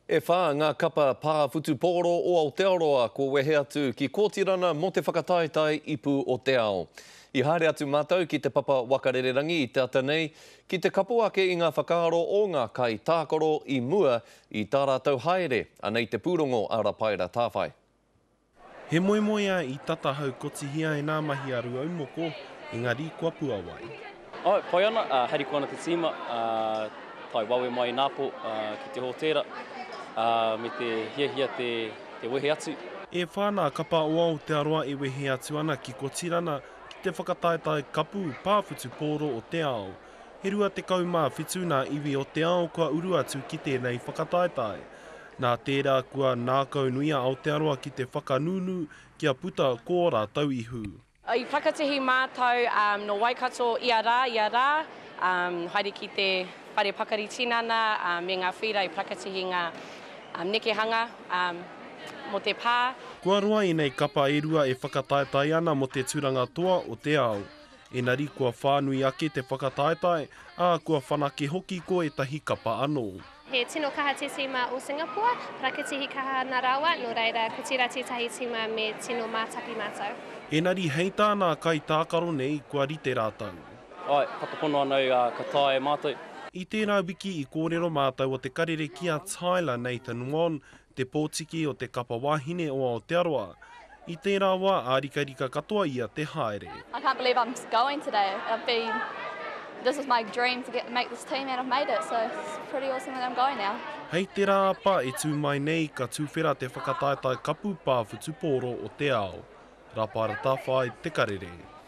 E whā ngā kapa pā whutupōro o Aotearoa kua wehe atu ki Kōtirana mō te whakataetae Ipu o te Ao. I haere atu mātou ki te papa waka rererangi i te ata nei ki te kapo ake i ngā whakaaro o ngā kaitākaro i mua i tā rātou haere. Anei te pūrongo a Rapaera Tāwhai. He moemoeā i tata haukotihia e nā mahi a Rūaumoko, engari kua puawai. Āe, pai ana, harikoa ana te tīma, tae wawe mai ināpo ki te hōtēra, me te hiahia te wehe atu. E whā nā kapa o Aotearoa e wehe atu ana ki Kotirana ki te whakataetae kapu pā whutupōro o te ao. He 27 nā iwi o te ao kua uru atu ki tēnei whakataetae. Nā tērā kua nākaunui a Aotearoa ki te whakanūnū kia puta ko ō rātou ihu. I whakatihi mātou nō Waikato ia rā, ia rā, haere ki te whare pakari tinana me ngā whīra i parakatihi ngā nekehanga mō te pā. Kua roa ēnei kapa e rua e whakataetae ana mō te tūranga toa o te ao. Engari kua whānui ake te whakataetae, ā, kua whanake hoki ko ētahi kapa anō. He tino kaha te tīma o Singapore, parakitihi kaha ana rāua, nō reira ko tērā tētahi tīma me tino mātaki mātou. Engari hei tā nā kaitākaro nei kua rite rātou. Āe, whakapono ana au ka taea e mātou. I tērā wiki i kōrero mātou o te karere ki a Tyler Nathan Won, te pōtiki o te kapa wāhine o Aotearoa. I tērā wā, ārikarika katoa ia te haere. I can't believe I'm going today. I've been this was my dream to get make this team and I've made it so it's pretty awesome that I'm going now. Hei te Rāapa e tū mai nei ka tuwhera te whakataetae kapu pā whutupōro o te ao. Rāpaera Tawhai, Te Karere.